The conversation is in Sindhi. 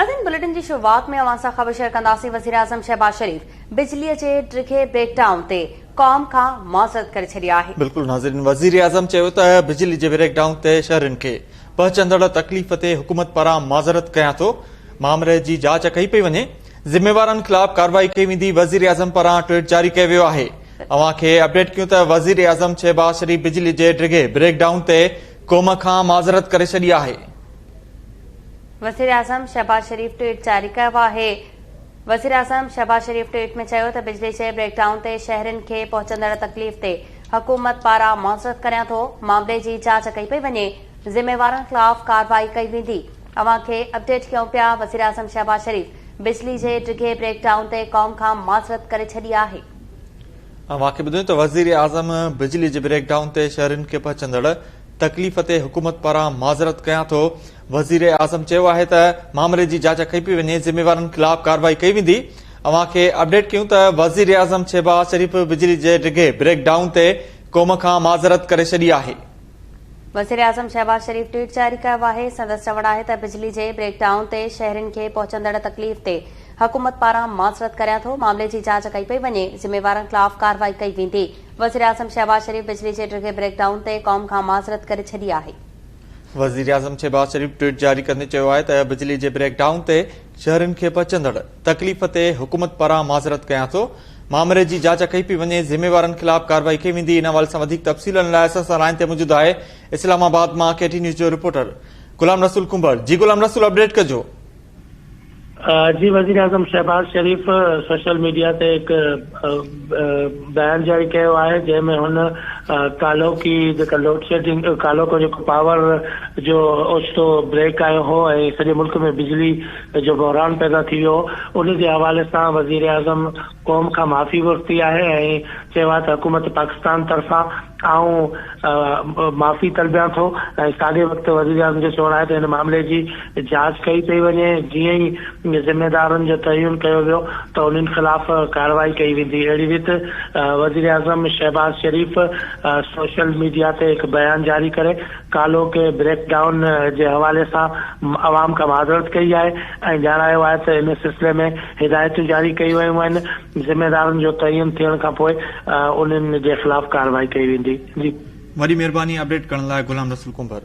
ناظرين بليٽن جي شروعات ۾ اوهان سان خبر شيئر ڪنداسين وزيراعظم شهباز شريف بجلي جي ڊگهي بريڪ ڊائون تي قوم کان معذرت ڪري ڇڏي آهي. بلڪل ناظرين وزيراعظم چيو ته بجلي جي بريڪ ڊائون تي شهرين کي پهچندڙ تڪليف تي حڪومت پاران معذرت ڪيان ٿو، مامري جي جاچ ڪئي پئي وڃي، ذميوارن خلاف ڪارروائي ڪئي ويندي، وزيراعظم پاران ٽوئيٽ جاري ڪيو ويو آهي. اوهان کي اپڊيٽ ڪيون ته وزيراعظم شهباز شريف بجلي جي ڊگهي بريڪ ڊائون تي قوم کان معذرت ڪري ڇڏي آهي. وزيراعظم شهباز شريف ٽوئيٽ جاري ڪيو آهي. وزيراعظم شهباز شريف ٽوئيٽ ۾ چيو ته بجلي جي بريڪ ڊائون تي شهرين کي پهچندڙ تڪليف تي حڪومت پاران معذرت ڪريان ٿو، معاملي جي جاچ ڪئي پئي وڃي، ذميوارن خلاف ڪارروائي ڪئي ويندي. اوهان کي اپڊيٽ ڪيون پيا، وزيراعظم شهباز شريف بجلي جي ڊگهي بريڪ ڊائون تي قوم کان معذرت ڪري ڇڏي آهي. اوهان کي ٻڌايون ته وزيراعظم بجلي جي بريڪ ڊائون تي شهرين کي پهچندڙ تڪليف تي حڪومت پاران معذرت ڪيان ٿو، وزيراعظم چيو آهي ته مامري جي جاچ ڪئي پئي وڃي، ذميوارن خلاف ڪارروائي ڪئي ويندي، اوهان کي اپڊيٽ ڪيون ته وزيراعظم شهباز شريف بجلي جي ڊگهي بريڪ ڊائون تي قوم کان معذرت ڪري ڇڏي آهي. وزيراعظم شهباز شريف ٽوئيٽ جاري ڪيو آهي، سندس چوڻ آهي ته بجلي جي بريڪ ڊائون تي شهرين کي پهچندڙ تڪليف تي حڪومت پاران معذرت ڪريان ٿو، معاملي جي جاچ ڪئي پئي وڃي، ذميوارن خلاف ڪارروائي ڪئي ويندي، وزيراعظم شهباز شريف بجلي جي ڊگهي بريڪ ڊائون تي قوم کان معذرت ڪري ڇڏي آهي. وزيراعظم شهباز شريف ٽوئيٽ جاري ڪندي چيو آهي ته بجلي جي بريڪ ڊائون تي شهرين کي پهچندڙ تڪليف تي حڪومت پاران معذرت ڪيان ٿو، مامري جي جاچ ڪئي پئي وڃي، ذميوارن خلاف ڪارروائي ڪئي ويندي. ان حوالي سان وڌيڪ تفصيلن لاء اسان سان لائين تي موجود آهي اسلام آباد مان ڪي ٽي نيوز جو رپورٽر غلام رسول ڪنڀر. جي غلام رسول اپڊيٽ ڪجو. جي وزيراعظم شهباز شريف سوشل ميڊيا تي هڪ بيان جاري ڪيو آهي جنهن ۾ هن ڪالهوڪي جيڪا لوڊشيڊنگ ڪالهوڪو جيڪو پاور جو اوچتو بريڪ آيو هو ۽ سڄي ملڪ ۾ بجلي جو بحران پيدا ٿي ويو هو ان جي حوالي سان وزيراعظم قوم کان معافي ورتي آهي ۽ چيو آهي ته حڪومت پاڪستان طرفان آئون معافي طلبيان ٿو ۽ ساڳئي وقت وزيراعظم جو چوڻ آهي ته هن معاملي جي جاچ ڪئي پئي وڃي، جيئن ئي ذميدارن جو تعين ڪيو ويو ته انهن خلاف ڪارروائي ڪئي ويندي. اهڙي ريت وزيراعظم شهباز شريف سوشل ميڊيا تي هڪ بيان جاري ڪري ڪالهوڪي بريڪ ڊائون جي حوالي سان عوام کان معذرت ڪئي آهي ۽ ڄاڻايو آهي ته ان سلسلي ۾ هدايتون جاري ڪيون ويون آهن. ذميدارن جو تعين ٿيڻ کان پوء انهن جي خلاف ڪارروائي ڪئي ويندي. جي. وڏي مهرباني اپڊيٽ ڪرڻ لاء غلام رسول ڪنڀر.